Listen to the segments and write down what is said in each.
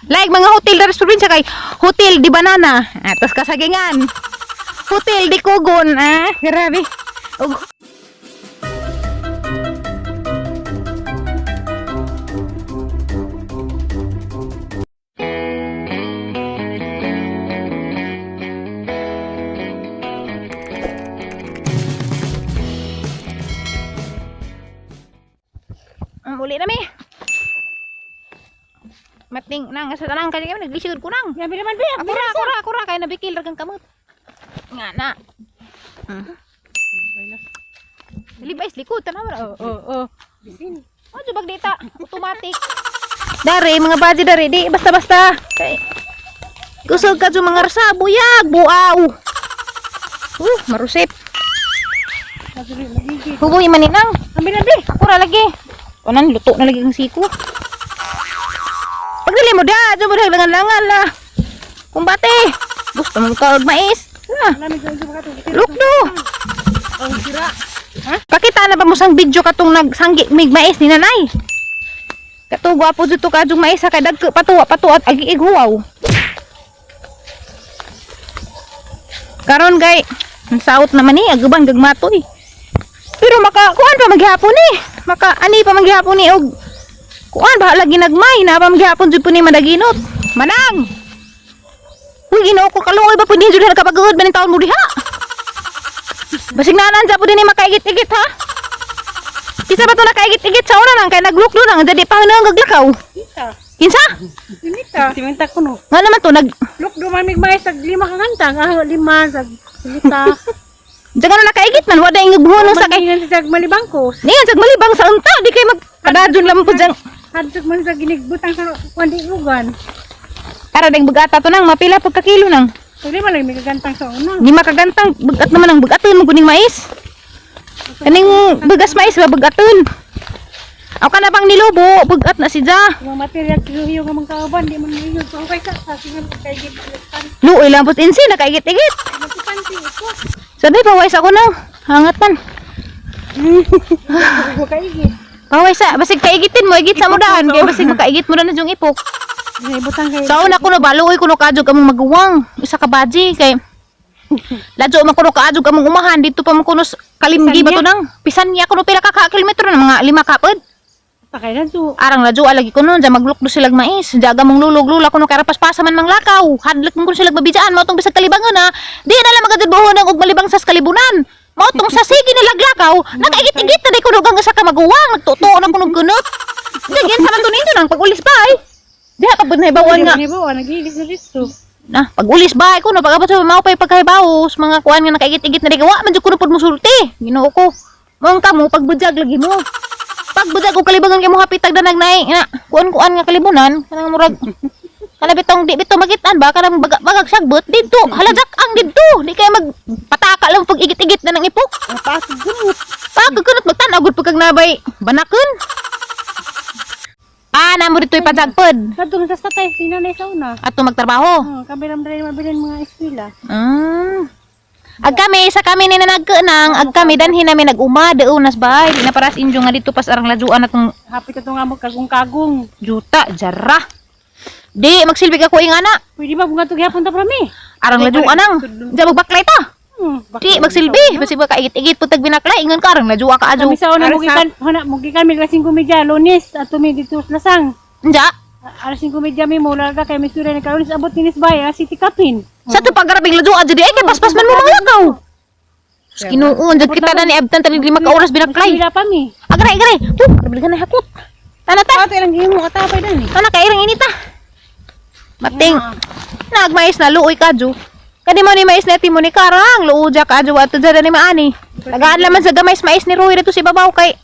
Like mga hotel dara sa probinsya kay Hotel di Banana. Atos kasagingan. Hotel di Kugon. Ah, grabe. Ug uli na mi. Mating nang sa tanang kanya kami naglisod ko nang. Yabi naman be. Akura, akura, akura kay nabikil ra kang kamot. Nga na. Dili ba is likod tanaw ra. Oh, oh, oh. Bisin. Oh, jubag dita, automatic. Dari mga baji dari di basta-basta. Kay kusog ka mga rasa, buyag, buaw. Marusip. Hugoy maninang. Ambil na be. Akura lagi. Onan luto na lagi ang siko. Pagdali mo da, dyan mo dahil langan-langan lah. Kumbate. Gusto mo ka og mais. Ha, Lamig sa uso ka to. look do. Ang sira. Pakita na ba mo sang video katong nagsanggi mig mais ni nanay? Kato gwapo jud to kadjong mais ha kay dagko patuwa patuwa at agi ighuwaw. Karon kay ang saot naman ni aguban gagmatoy. Pero maka kuan pa maghapon ni. Maka ani pa maghapon ni og kuan ba lagi nagmay na pa maghapon jud po ni madaginot. Manang. Uy, Ginoo ko kaluoy ba pud ni jud kapagod ba ning taon mo diha? Basig naanan sa po din makaigit-igit ha. Kisa ba to nakaigit-igit sa una nang kay naglukdo nang dadi pa nang gaglakaw. Kita. Kinsa? Sinita. Siminta ko no. Nga naman to nag Look do man mig mais sag lima ka kantang. Ah, lima sag sinita. Diyan ka na nakaigit man wala ingag buhon sa kay. Mangingan sa sag malibangkos. Niyan sag malibang sa unta di kay magpadadyon lamang po diyang Hadtog man sa ginigbutang sa kuan di ugan. Ara ding bugata to nang mapila pagka kilo nang. Sag lima lang may kagantang sa una. Di makagantang bugat naman ang bugaton mo kuning mais. Kaning bugas mais ba bugaton. Aw ka na bang nilubo bugat na si Ja. Mga material kiyo nga mga kauban di man niyo so okay ka sa singan kay gid pan. Luoy lang pud insi nakaigit-igit. Magpanti ko. Sabi paways ako nang hangat man. Ko kaigi. Paway sa, basig kaigitin mo, igit sa mo daan, kaya basig makaigit mo na yung ipok. Ibutang kay Sa una kuno baluoy kuno kaadjog among maguwang, isa ka baji kay Ladyo man kuno kaadjog among umahan dito pa man kuno kalimgi ba to nang pisan niya kuno pila ka ka kilometro na mga 5 ka pod. Pakay na to. Arang ladyo alagi kuno dyan maglukdo silag mais, jaga mong lulog lula kuno kay paspasa man manglakaw. Hadlok man kuno silag mabijaan mao tong bisag kalibangon ha. Di na lang magadud buhon og malibang sas kalibunan. Mao tong sa sige nilaglakaw, nakaigit-igit na di kuno gang isa ka maguwang, nagtutuo na kuno kunot. Nagyan sa man to ninyo nang pag-ulis ba ay. Diha pa pud nahibawan nga. Di ba nagilis na dito. Na, pag-ulis ba ko no pag-abot sa mao pay pagkahibaw sa mga kuan nga nakaigit-igit na di gawa man jud kuno pud musulti. Ginoo ko. Mong kamo pagbudyag lagi mo. Pagbudyag og kalibangan kay mo hapit tagdanag nay na kuan-kuan nga kalibunan kanang murag kana bitong di bitaw magitan ba kanang baga, bagag sagbot didto halajak ang didto di kay magpataka lang pag igit-igit na nang ipok. Pasig gumot. Pag kunot magtan-aw gud pagkag nabay banakon. Ah, namo dito'y pajagpod. Kadto sa tatay sinanay sa una. Ato magtrabaho. Oh, kami lang dali mabilin mga eskwela. Ag kami, sa kami ni nanagkanang, ag kami danhin namin nag-uma, daon nas bahay, di na paras injo nga dito pas arang lajuan atong Hapit ato nga mo kagong-kagong. juta, jara. Di, magsilbi ka ko ingana. Pwede ba bunga to gihapon ta prami? Arang lajuan ang. Diyan magbaklay ta. Di, magsilbi. Basig ba kaigit-igit putag binaklay, ingon ka arang lajua ka adyo. Kami sa una mugikan, hana mugikan mig alas 5:30 Lunes ato mi dito sa Lasang. Nja, Alas 5:30 mi mula ka kay mistura ni karon abot ninis bay alas City Kapin. sa to paggarabing lajua adyo di ay kay paspas man mo manglakaw. Kinuon, jud kita na ni Abtan tanig 5 ka oras binaklay. Eskwela pa mi. Agray, agray. Grabe ka na hakot. Tana ta. Ato ilang gihimo katapay dani. Tana kay irang inita. Mating. Nagmais na luoy kadyo. Kani mo ni mais na timo ni karang luoy ja kadyo ato dyan ni maani. Tagaan laman sa gamais mais ni Roy dito si babaw kay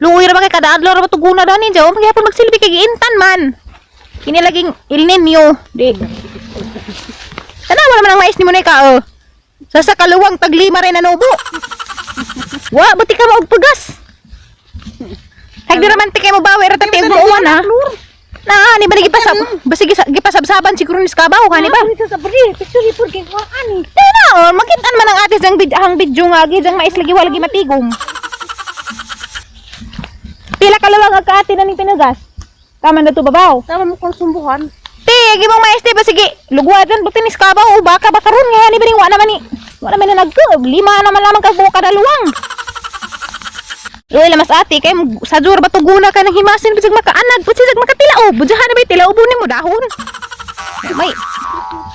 luoy ra ba kay kada adlaw ra ba tuguna dani jaw maghapon magsilbi kay giintan man. Kini laging El Nino di. Tanawa naman ang mais ni mo ni ka oh. Sa kaluwang taglima rin anubo. Wa buti ka mo og pagas. Hagdi raman ti kay mo bawi ra tati og uwan ha. Na, ni ba gipasab basi gipasabsaban siguro ni Skabaw ka ni ba? Dito sa bri, picture pur kay wa ani. Di na, oh, makitaan man ang ate sang ang video nga gi jang mais lagi wala gi matigom. Pila ka lawang ang kaate na ning pinugas? Tama na to babaw. Tama mo kung sumbuhan. Ti, Agi mong mais di ba sige. Lugwadan buti ni skabaw o baka ba karon nga ni biring wa naman ni. Wa naman na nagko. Lima naman lamang ka buka daluwang. Uy, lamas ate, kay sa jur ba tuguna ka ng himasin bisag makaanag, pud sisag makatilaob, budyahan na ba tilaob mo dahon? May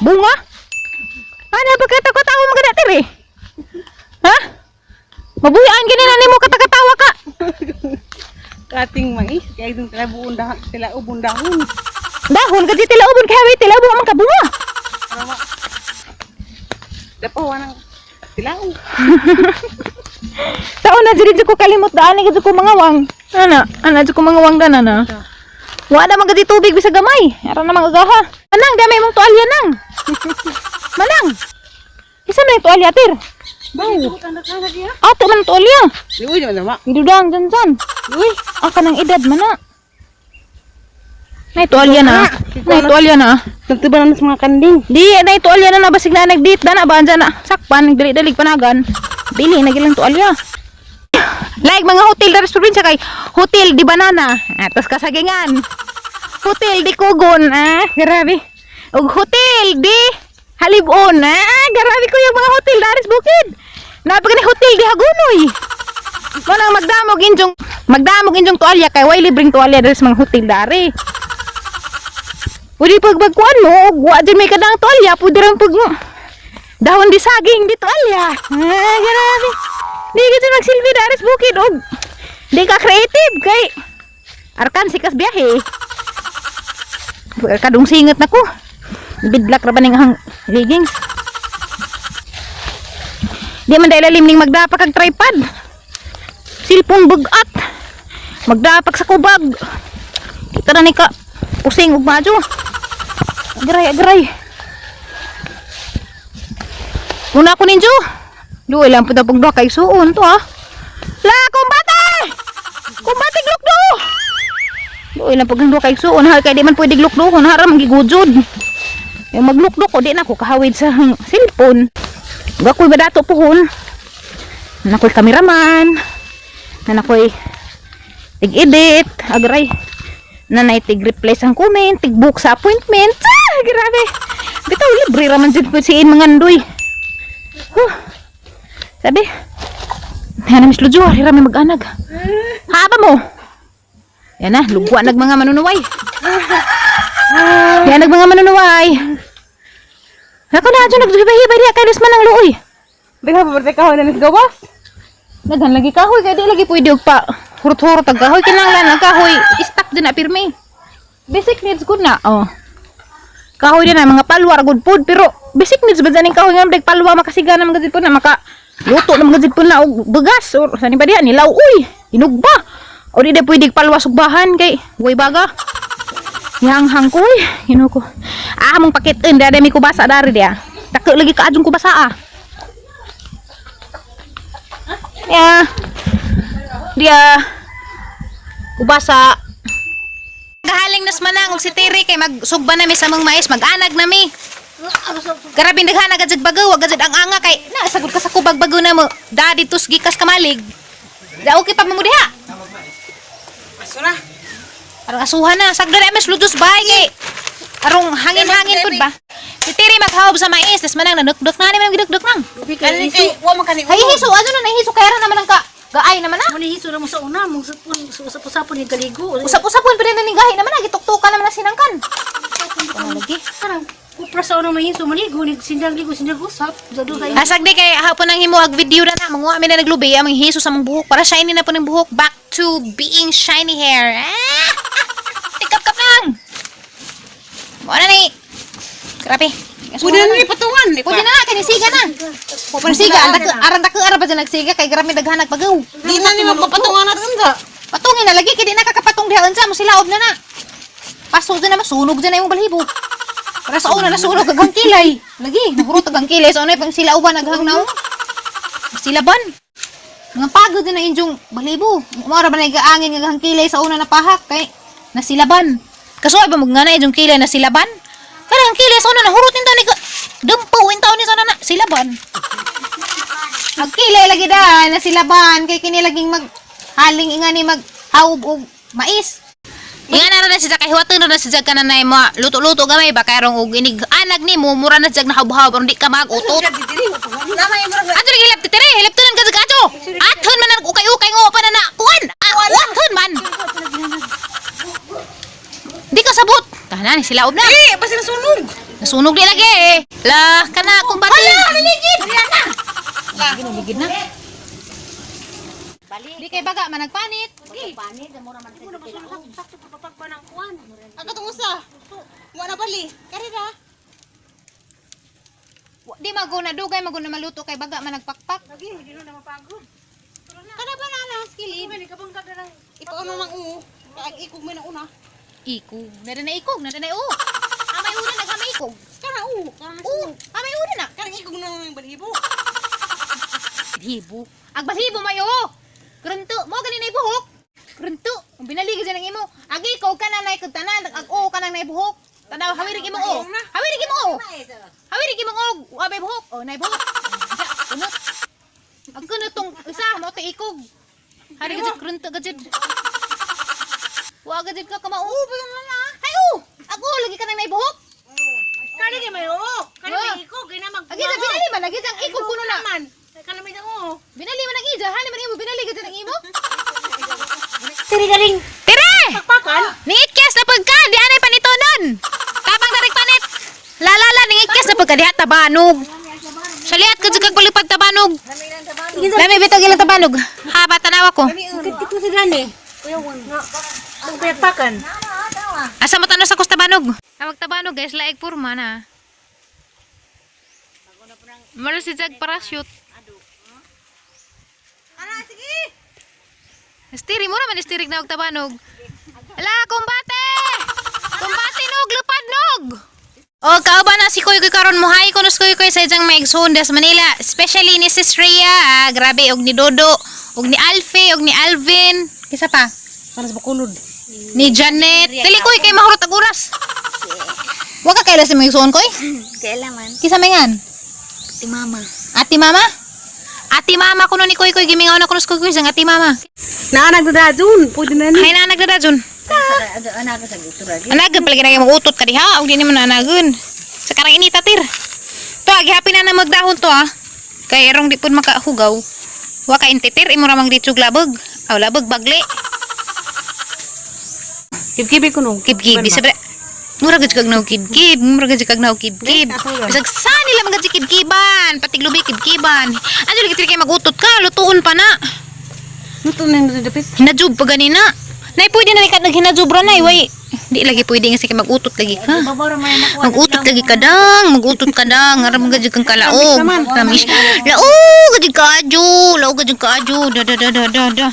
bunga. Ano ba ka katawa mo kada tiri? Ha? Mabuhian gini na nimo katakatawa ka. Kating mais kay dun tila buon dahon, tila ubon dahon. Dahon kasi tilaobon kay way tilaob man ka bunga. Dapo wa nang tilaw. Taon na diri ko kalimot daan ni ko mga wang. Ana, ana jud ko mga wang dana na. Wa na man gadi tubig bisag gamay. Ara na mga agaha. Manang, dami mong tuwalya nang. Manang. Isa man yung tuwalya tir. Ato man ang tuwalya. Luoy naman ma. Gidudang dyan dyan. Luoy. Aka ng edad man na. Nay tuwalya na. Nay tuwalya na. Nagtiba na sa mga kanding. Di, nay tuwalya na na basig na nagdit na na ba andyan na. Sakpan nagdali-dalig panagan. Dili na gilang tuwalya. Like mga hotel na restaurant siya kay Hotel di Banana. Ah, tas kasagingan. Hotel di Kugon. Ah, grabe. Ug Hotel di Halibon. Ah, grabe ko yung mga hotel daris bukid. Napaka ni Hotel di Hagunoy. Manang magdamog injong tuwalya kay way libreng tuwalya diri sa mga hotel dari. Pwede pagbagkuan mo, ug wa dyan may kadang tuwalya, pwede rin pag dahon di saging di tuwalya. Ah, grabe. Di ka dyan magsilbi daris bukid og di ka creative kay arkan sikas biyahe. Kadung singot na ko. Bidlak ra ba ning ang leggings. Di man dahil lalim ning magdapak ang tripod. Silpong bugat. Magdapak sa kubag. Kita na ni ka pusing ug madyo. Agray, agray. Una ko ninyo. Luoy lang po na pong kay suon to ah. La, kumbate! Kumbate glukdo! Luoy lang pag duha kay suon ha kay di man pwede glukdo hun haram gigujod. Yung maglukdo ko di na ko kahawid sa cellphone. Gakoy ba dato pohon? Nakoy kameraman. Nanakoy tig-edit, agray. Nanay tig-replace ang comment, tig-book sa appointment. Ah, grabe. Bitaw libre ra man jud ko siin mga andoy. Huh. Sabi, yan na Miss Lujo, hari rami mag-anag. Haba mo. Yan na, lugwa nag mga manunuway. Yan nag mga manunuway. Ako na, dyan naghibay-hibay diya kay Lusman ang luoy. Di ka pa ka na gawas. Daghan lagi kahoy kay di lagi pwede og pa hurot-hurot ang kahoy kinahanglan ang kahoy stuck din na pirmi. Basic needs good na. Oh. Kahoy din na mga palwa ra good food pero basic needs ba dyan ang kahoy nga dag palwa makasiga na mga po na maka luto na mga po na og bugas or sani ba diha nilaw uy hinog ba o di na pwede palwa sugbahan kay way baga. Yanghang ko uy hino ko. Ah mong pakitin dada mi kubasa dari dia. Dako lagi kaadjong kubasa ah. Ya. Dia. Kubasa. Gahaling nas manang og si Terry kay magsugba na mi sa among mais, mag-anag na mi. Grabe daghan agad jud bagaw, agad jud ang anga kay na sagud ka sa kubag bagaw na mo. Da dito gikas kamalig. Da okay pa mo diha. Aso na. Arong asuhan na, sagdo na mas lutos bay kay arong hangin-hangin pud ba. Si Terry maghaob sa mais, tas manang nanukdok na ni manang gidukdok nang. Kani kay wa man kani. Hay hiso, aso na nahiso kay ra naman ang ka gaay naman na. Mo ni hiso na mo sa una, mo sapon usap-usapon ni galigo. Usap-usapon pa rin na ning gahi naman na gituktukan naman na sinangkan. Ano lagi? Karang kupra sa una may hiso maligo ni sindang ligo sindang usap. Jado kay Asag di kay hapon ang himo ag video na na manguha mi na naglubi among hiso sa mong buhok para shiny na po ng buhok back to being shiny hair. Ah! Tikap-kap lang. Mo na ni. Grabe. Pwede na ni patungan di pa. Pwede na na kay siga na. Pwede siga aran dako ara pa dyan nagsiga kay grabe daghan pagaw. Di na ni magpapatungan natin unsa. Patungin na lagi kay di nakakapatong diha unsa mo silaob na na. Paso dyan na masunog dyan na imong balhibo. Para sa una nasunog ang kilay. Lagi, nahurot ang kilay sa una pang silauban naghang naong. Silaban. Mga pagod din ang inyong balhibo. Umara ba na igaangin nga ang kilay sa una na pahak kay nasilaban. Kasuay ba mo nga na inyong kilay na silaban? Kada ang kilay sa una nahurot ni taon ni dumpaw in taon ni sa una na silaban. Ang kilay lagi da na silaban kay kini laging mag haling inga ni mag haub og mais. Inga na na siya kay huwaton na siya kananay mo luto-luto gamay ba kay rong og inig anag nimo mura na siya nahawhaw aron di ka mag-utot. Ato lagi hilap titire, hilap tunan ka sa ato. Aton man ang ukay-ukay ngo pa na na kuan. Aton man. Di ka sabot. Tahanan sila na. Eh, basta nasunog. Nasunog di lagi eh. La kana kumbati. Hala, naligid. Naligid na. Di kay baga man nagpanit. Panit, mura man sa tilaog. Sakto papapagba ng kuan. Ang katong usa. Wa na bali. Kari ra. Di maguna dugay maguna maluto kay baga man nagpakpak. Lagi, di na mapagod. Kana ba na na skilid? Kani kabang ka na Ipaano nang u. Kag ikog may na una. Ikog. Nada na ikog, nada na u. Amay una naghamay ikog. Kana u. Kana U, amay una na. Kana ikog na ng balhibo. Balhibo. Ag balhibo mayo. Krento, mo gani na ibuhok. Krento, ang binaligi dyan ang imo. Agi ikaw ka na nay tanan, ag o ka nang naibuhok. Tanaw hawirig imo o. Hawirig imo o. Hawirig imo o. Wa may buhok. O nay buhok. Sa kunot. Ang kunot tong isa mo to ikog. Hari gajud krento gajud. Wa gajud ka kamao. Hay o. Ako lagi ka nang naibuhok. Kani kay may o. Kani Ah. may ikog kay na mag. Agi sa binali man lagi ang ikog kuno na. Man. Kana may o. Binali man ang ija, hani man imo binali gajud ang imo. Tiri galing. Tire! Pakan. Ningikyas na pagka, di anay panitonon. Tabang tarik panit. Lalala, ningikyas na pagka, diha tabanog. Saliat ka kag palipad tabanog. Lami bitog ilang tabanog. Ha, ba tanawa ko. Kit ko sa dani. Kuya won. Ang pakan. Asa mo tanaw sa kus tabanog? Tawag tabanog guys, laig purma na. Maro si Jag parachute. Ana sige. Stiri mo naman stirig na og tabanog. Ala, kumbate! Kumbate nog, lupad nog! O, kauban na si Kuy Kuy karon mo hi kuno si Kuy Kuy sa ijang maigsoon sa Manila. Especially ni Sis Rhea, ah, grabe og ni Dodo, og ni Alfie, og ni Alvin. Kisa pa? Para sa bakulod. Ni Janet. Dali Kuy kay mahurot ag oras. Wa ka kaila sa maigsoon Kuy? Kailangan. Kisa may ngan? Ti mama. Ati Mama? Ati Mama kuno ni Kuy Kuy gimingaw na kuno si Kuy Kuy sang Ati Mama. Naa nagdadadun. Pwede na ni. Hay na nagdadadun. Anak sa gitura. Anagan pala ginagay mag-utot ka diha, og di nimo na anagan. Sa karang inita tir. To agi happy na na magdahon to ah. Kay erong di pud makahugaw. Wa ka intitir imo ra mang ditsug labog. Aw labog bagli. Kibkibi ko no. Kibkibi sabi. Mura gud kag kibkib, mura gud kag kibkib. Bisag sa nila mga kibkiban, pati lubi kibkiban. Ano lagi kay magutot ka, lutuon pa na. Luto na yung dapit. Hinajub pa ganina. Nay pwede na ka naghinajub ra nay, way. Di lagi pwede nga sige magutot lagi ka. Babora man na Magutot lagi ka dang, magutot ka dang, aram ka kang kalaog. Tamis. Laog gud ka adyo, laog gud ka adyo. Da da da da da da.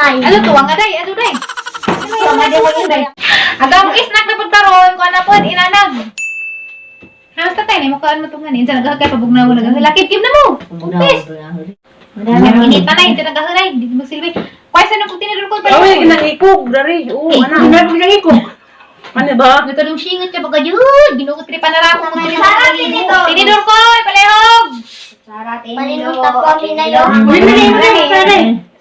Ano tuwang aday, ano day? Ang isnak na pud karon, kuan na pud inanag. Hasta tayo, mo kaan mo tong ganin, sa naghagay pabugnaw na. Lakib kib na mo. Please. Init na na, hindi nagkahanay, hindi magsilbi. Kuya, saan ang tinidor ko? Oy, ginang ikog dari. Oo, ana. Ginang ikog. Ano ba? Nagkalong singot siya baga yun. Ginugot ni panarako mo. Tinidor ko, palehog! Paninunta po kami na yun.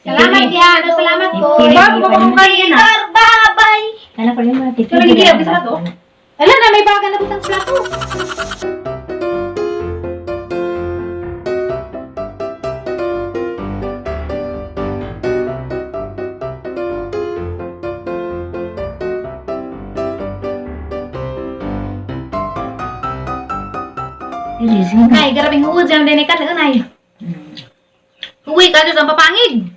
Salamat yan. Salamat ko. Bago ba kung kaya na? Bye-bye! Pero hindi kaya sa to. Ala na, may baga na butang plato. Nay, garabing huod jam din ka nay. Uwi ka sa papangig.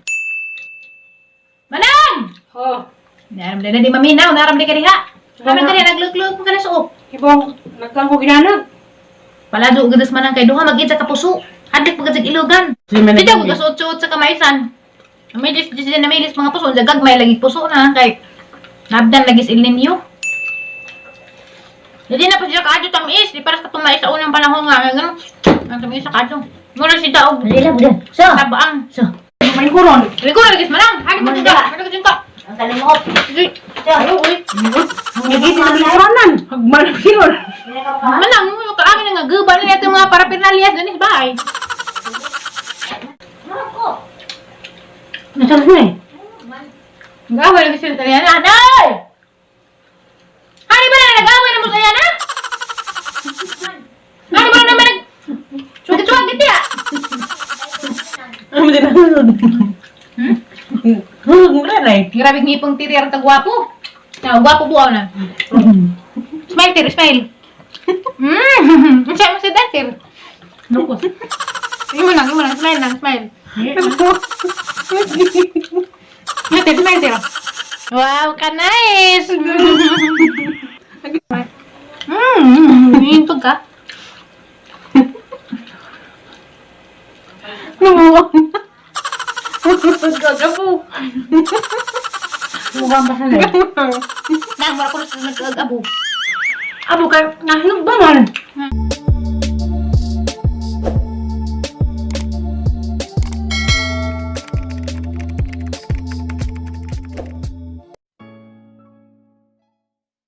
Manang! Oh, Naram din na di maminaw, naram din ka diha. Naram ka diha, naglukluk ka na suok. ibong nagkang ko ginanag. Palado gadas man ang kay duha mag sa kapuso. Hadik pagkat sa ilugan. Di daw kasuot-suot sa kamaisan. Namilis di siya namilis mga puso, gagmay lagi puso na kay nabdan lagi sa El Nino. Hindi na pa siya kaadyo tamis, di para sa tumais sa unang panahon nga ganun. Ang tamis sa kaadyo. Mura si daog. So, Tabaang. May kuron. Sabi ko lagi manang. Hadik pa siya. Hadik ka. ang kalungkot. Sige. Ayo, uy. Hindi sa kuranan. Hagman yun. Manang, yung kaamin nga guba na ito mga parapernalias din sa bahay. Nasaan na eh? Nag-away lagi sila Taliana. Anay! Hari ba na nag-away na mo sa yana? Hari ba na naman nag... Sugat-sugat gitu ya? Ano din ang Hmm? Hulog mo rin eh. Grabe ngipong tiri ang tagwapo. Na, gwapo buaw na. Smile, tiri, smile. Ang mo si Dan, tiri. Lukos. Imo lang, smile lang, smile. Yeah, tiri, smile, tiri. Wow, ka nice! Hintog ka. Lumuwang. Gagapo. Mukhang ba sana eh? Nang, mara ko na nag-abo. Abo ka, nahinog ba man? Hmm.